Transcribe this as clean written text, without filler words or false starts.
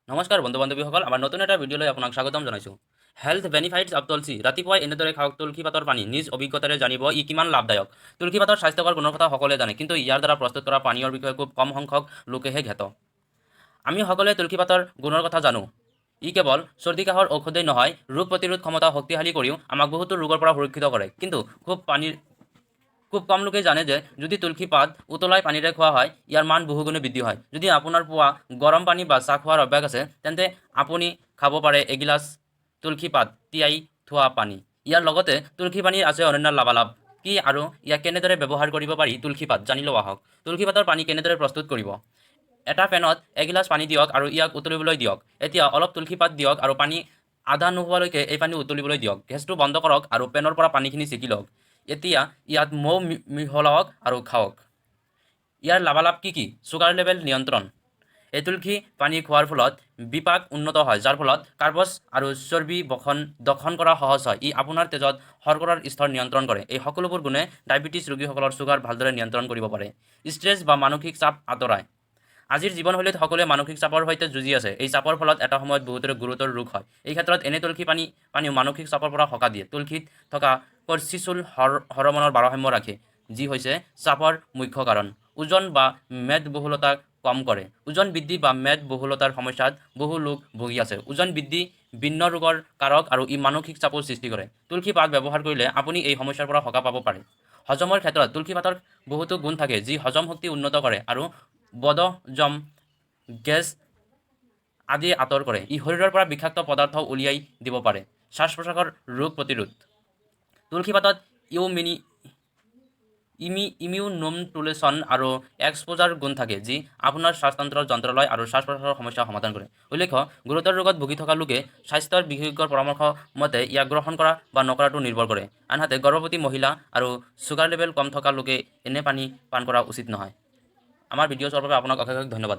নমস্কাৰ বন্ধু বান্ধৱীসকল, আমাৰ নতুন এটা ভিডিঅ'লৈ আপোনাক স্বাগতম জনাইছোঁ। হেল্থ বেনিফাইটছ অফ তুলসী। ৰাতিপুৱাই এনেদৰে খাওক তুলসী পাতৰ পানী, নিজ অভিজ্ঞতাৰে জানিব ই কিমান লাভদায়ক। তুলসী পাতৰ স্বাস্থ্যকৰ গুণৰ কথা সকলোৱে জানে, কিন্তু ইয়াৰ দ্বাৰা প্ৰস্তুত কৰা পানীয়ৰ বিষয়ে খুব কম সংখ্যক লোকেহে জ্ঞাত। আমি সকলোৱে তুলসী পাতৰ গুণৰ কথা জানো। ই কেৱল চৰ্দি কাহৰ ঔষধেই নহয়, ৰোগ প্ৰতিৰোধ ক্ষমতা শক্তিশালী কৰিও আমাক বহুতো ৰোগৰ পৰা সুৰক্ষিত কৰে। কিন্তু খুব কম লোকেই জানে যে যদি তুলসী পাত উতলাই পানীৰে খোৱা হয়, ইয়াৰ মান বহুগুণে বৃদ্ধি হয়। যদি আপোনাৰ পুৱা গৰম পানী বা চাহ খোৱাৰ অভ্যাস আছে, তেন্তে আপুনি খাব পাৰে এগিলাচ তুলসী পাত তিয়াই থোৱা পানী। ইয়াৰ লগতে তুলসী পানীৰ আছে অনন্য লাভালাভ। কি আৰু ইয়াক কেনেদৰে ব্যৱহাৰ কৰিব পাৰি তুলসী পাত, জানি লওঁ আহক। তুলসী পাতৰ পানী কেনেদৰে প্ৰস্তুত কৰিব? এটা পেনত এগিলাচ পানী দিয়ক আৰু ইয়াক উতলিবলৈ দিয়ক। এতিয়া অলপ তুলসী পাত দিয়ক আৰু পানী আধা নোহোৱালৈকে এই পানী উতলিবলৈ দিয়ক। গেছটো বন্ধ কৰক আৰু পেনৰ পৰা পানীখিনি চেকি লওক। এতিয়া ইয়াত মৌ মিহলাওক আৰু খাওক। ইয়াৰ লাভালাভ কি কি? চুগাৰ লেভেল নিয়ন্ত্ৰণ। এই তুলসী পানী খোৱাৰ ফলত বিপাক উন্নত হয়, যাৰ ফলত কাৰ্বছ আৰু চৰ্বি দহন কৰা সহজ হয়। ই আপোনাৰ তেজত শৰ্কৰাৰ স্তৰ নিয়ন্ত্ৰণ কৰে। এই সকলোবোৰ গুণে ডায়েবেটিছ ৰোগীসকলৰ চুগাৰ ভালদৰে নিয়ন্ত্ৰণ কৰিব পাৰে। ষ্ট্ৰেছ বা মানসিক চাপ আঁতৰায়। আজিৰ জীৱনশৈলীত সকলোৱে মানসিক চাপৰ সৈতে যুঁজি আছে। এই চাপৰ ফলত এটা সময়ত বহুতৰে গুৰুতৰ ৰোগ হয়। এই ক্ষেত্ৰত এনে তুলসী পানীও মানসিক চাপৰ পৰা সকাহ দিয়ে। তুলসীত থকা কৰ্টিছল হৰমনৰ ভাৰসাম্য ৰাখে, যি হৈছে চাপৰ মুখ্য কাৰণ। ওজন বা মেদবহুলতা কম কৰে। ওজন বৃদ্ধি বা মেদবহুলতাৰ সমস্যাত বহু লোক ভুগি আছে। ওজন বৃদ্ধি ভিন্ন ৰোগৰ কাৰক আৰু ই মানসিক চাপো সৃষ্টি কৰে। তুলসী পাত ব্যৱহাৰ কৰিলে আপুনি এই সমস্যাৰ পৰা সকাহ পাব পাৰে। হজমৰ ক্ষেত্ৰত তুলসী পাতৰ বহুতো গুণ থাকে, যি হজম শক্তি উন্নত কৰে আৰু বদহজম, গেছ আদি আঁতৰ কৰে। ই শৰীৰৰ পৰা বিষাক্ত পদাৰ্থ উলিয়াই দিব পাৰে। শ্বাস প্ৰশ্বাসৰ ৰোগ প্ৰতিৰোধ। তুলসী পাতত ইউমিনি ইমি ইমিউনোমডুলেশ্যন আৰু এক্সপ'জাৰ গুণ থাকে, যি আপোনাৰ শ্বাসতন্ত্ৰৰ যন্ত্ৰলয় আৰু শ্বাস প্ৰশ্বাসৰ সমস্যা সমাধান কৰে। উল্লেখ্য, গুৰুতৰ ৰোগত ভুগি থকা লোকে স্বাস্থ্যৰ বিশেষজ্ঞৰ পৰামৰ্শ মতে ইয়াক গ্ৰহণ কৰা বা নকৰাটো নিৰ্ভৰ কৰে। আনহাতে গৰ্ভৱতী মহিলা আৰু চুগাৰ লেভেল কম থকা লোকে এনে পানী পান কৰা উচিত নহয়। আমাৰ ভিডিঅ' চোৱাৰ বাবে আপোনাক অশেষ অশেষ ধন্যবাদ।